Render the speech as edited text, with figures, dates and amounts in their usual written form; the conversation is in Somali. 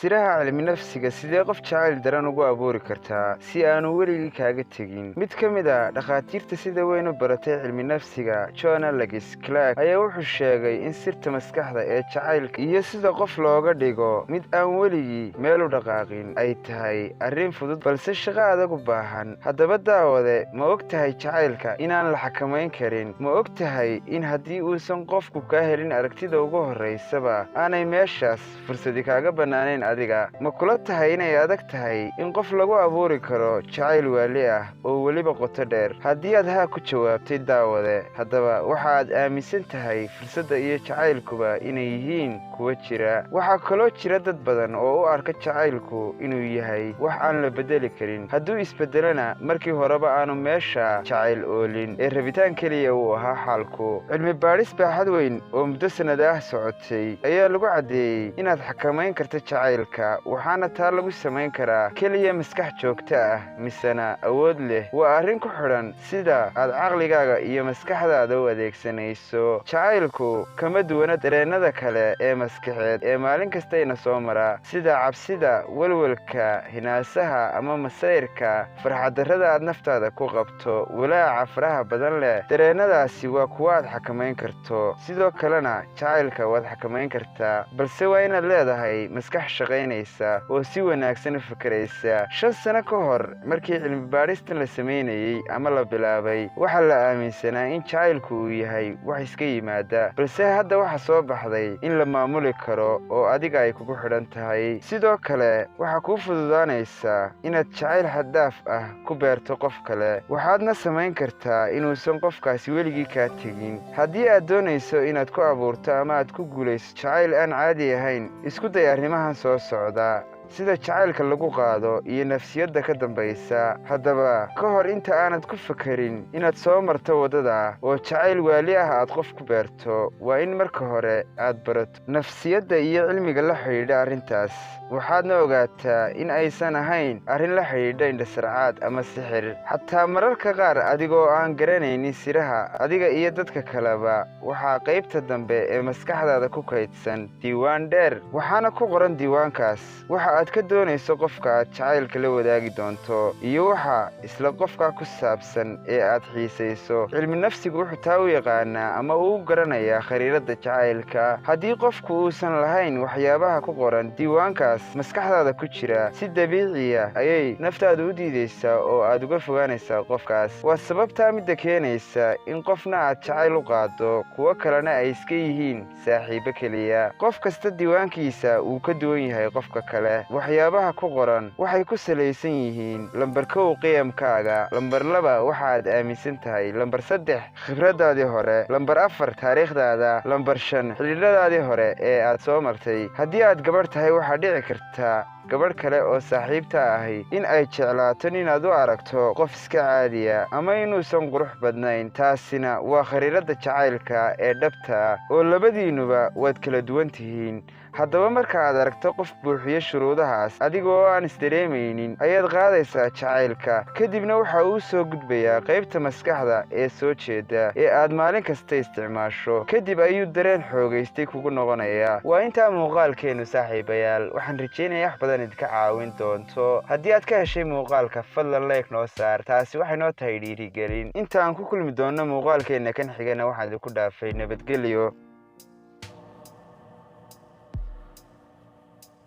Siraha cilmi-nafsiga: sidee qof jacayl daran ugu abuuri kartaa si aanu weligii kaaga tegin? Mid ka mid ah dhakhaatiirta sida weyn u baratay cilmi-nafsiga, John Alex Clark, ayaa wuxuu sheegay in sirta maskaxda ee jacaylka iyo sida qof looga dhigo mid aan weligii meel u dhaqaaqin ay tahay arrin fudud, balse shaqo adag u baahan. Haddaba daawade, ma og tahay jacaylka inaan la xakamayn karin? Ma og tahay in haddii uusan qofku kaa helin aragtida ugu horraysaba aanay meeshaas fursadi kaaga bannaanayn adiga? Ma kula tahay inay adag tahay in qof lagu abuuri karo jacayl waali ah oo weliba qoto dheer? Haddii aad haa ku jawaabtay, daawade, haddaba waxa aad aaminsan tahay fursadda iyo jacaylkuba inay yihiin kuwa jira. Waxaa kaloo jira dad badan oo u arka jacaylku inuu yahay wax aan la beddeli karin, hadduu isbeddelana markii horeba aanu meesha jacayl oolin ee rabitaan keliya uu ahaa xaalku. Cilmi baadhis baaxad weyn oo muddo sannad ah socotay ayaa lagu caddeeyey inaad xakamayn karto jacaylka, waxaana taa lagu samayn karaa keliya maskax joogto ah misena awood leh. Waa arrin ku xidhan sida aad caqligaaga iyo maskaxdaada u adeegsanayso. Jacaylku kama duwana dareennada kale ee maskaxeed ee maalin kasta ina soo mara, sida cabsida, welwelka, hinaasaha ama masayrka, farxaddarrada aad naftaada ku qabto, walaaca faraha badan leh. Dareennadaasi waa kuwa aad xakamayn karto. Sidoo kalena jacaylka waad xakamayn kartaa, balse waa inaad leedahay maskax shaqaynaysa oo si wanaagsan u fakeraysa. 5 sano ka hor, markii cilmi baadhistan la samaynayey ama la bilaabay, waxaa la aaminsanaa in jacaylku uu yahay wax iska yimaada, balse hadda waxaa soo baxday in la maamuli karo oo adiga ay kugu xidhan tahay. Sidoo kale waxaa kuu fududaanaysaa inaad jacayl xad-dhaaf ah ku beerto qof kale, waxaadna samayn kartaa inuusan qofkaasi weligii kaa tegin. Haddii aad doonayso inaad ku abuurto ama aad ku guulayso jacayl aan caadi ahayn, isku day arrimahan soo socda, sida jacaylka lagu qaado iyo nafsiyadda ka dambaysa. Haddaba ka hor inta aanad ku fekerin inaad soo marto waddada oo jacayl waali ah aad qof ku beerto, waa in marka hore aad barato nafsiyadda iyo cilmiga la xidhiidha arrintaas. Waxaadna ogaataa in aysan ahayn arrin la xidhiidha indhasarcaad ama sixir. Xataa mararka qaar, adigoo aan garanaynin siraha, adiga iyo dadka kaleba waxaa qaybta dambe ee maskaxdaada ku kaydsan diiwaan dheer, waxaana ku qoran diiwaankaas waxa aad ka doonayso qofka aad jacaylka la wadaagi doonto iyo waxa isla qofka ku saabsan ee aad xiisayso. Cilmi nafsigu wuxuu taa u yaqaanaa ama uu garanayaa khariirada jacaylka. Haddii qofku uusan lahayn waxyaabaha ku qoran diiwaankaas maskaxdaada ku jira, si dabiiciya ayay naftaadu u diidaysaa oo aad uga fogaanaysaa qofkaas. Waa sababtaa midda keenaysa in qofna aad jacayl u qaado, kuwo kalena ay iska yihiin saaxiibo keliya. Qof kasta diiwaankiisa wuu ka duwan yahay qofka kale. Waxyaabaha ku qoran waxay ku salaysan yihiin: lambar 1, qiyamkaaga; lambar 2, waxaad aaminsan tahay; lambar 3, khibradaadii hore; lambar 4, taariikhdaada; lambar 5, xidhiidhadaadii hore ee aad soo martay. Haddii aad gabadh tahay, waxaa dhici karta gabadh kale oo saaxiibta ahi in ay jeclaato ninaad u aragto qof iska caadiya ama inuusan qurux badnayn. Taasina waa khariirada jacaylka ee dhabta oo labadiinnuba waad kala duwan tihiin. Haddaba marka aad aragto qof buuxiyo shuruudahaas, adiga oo aan isdareemaynin ayaad qaadaysaa jacaylka. Kadibna waxa uu soo gudbayaa qaybta maskaxda ee soo jeeda ee aad maalin kasta isticmaasho. Kadib ayuu dareen xoogaystay kugu noqonayaa. Waa intaa muuqaalkeennu, saaxiibayaal. Waxaan rajeynaya wax badan idinka caawin doonto. Haddii aad ka heshay muuqaalka, fadlan like noo saar, taasi waxay noo tahay dhiirigelin. Inta aan ku kulmi doonno muuqaalkeenna kan xigana, waxaan idinku dhaafay nabadgelyo.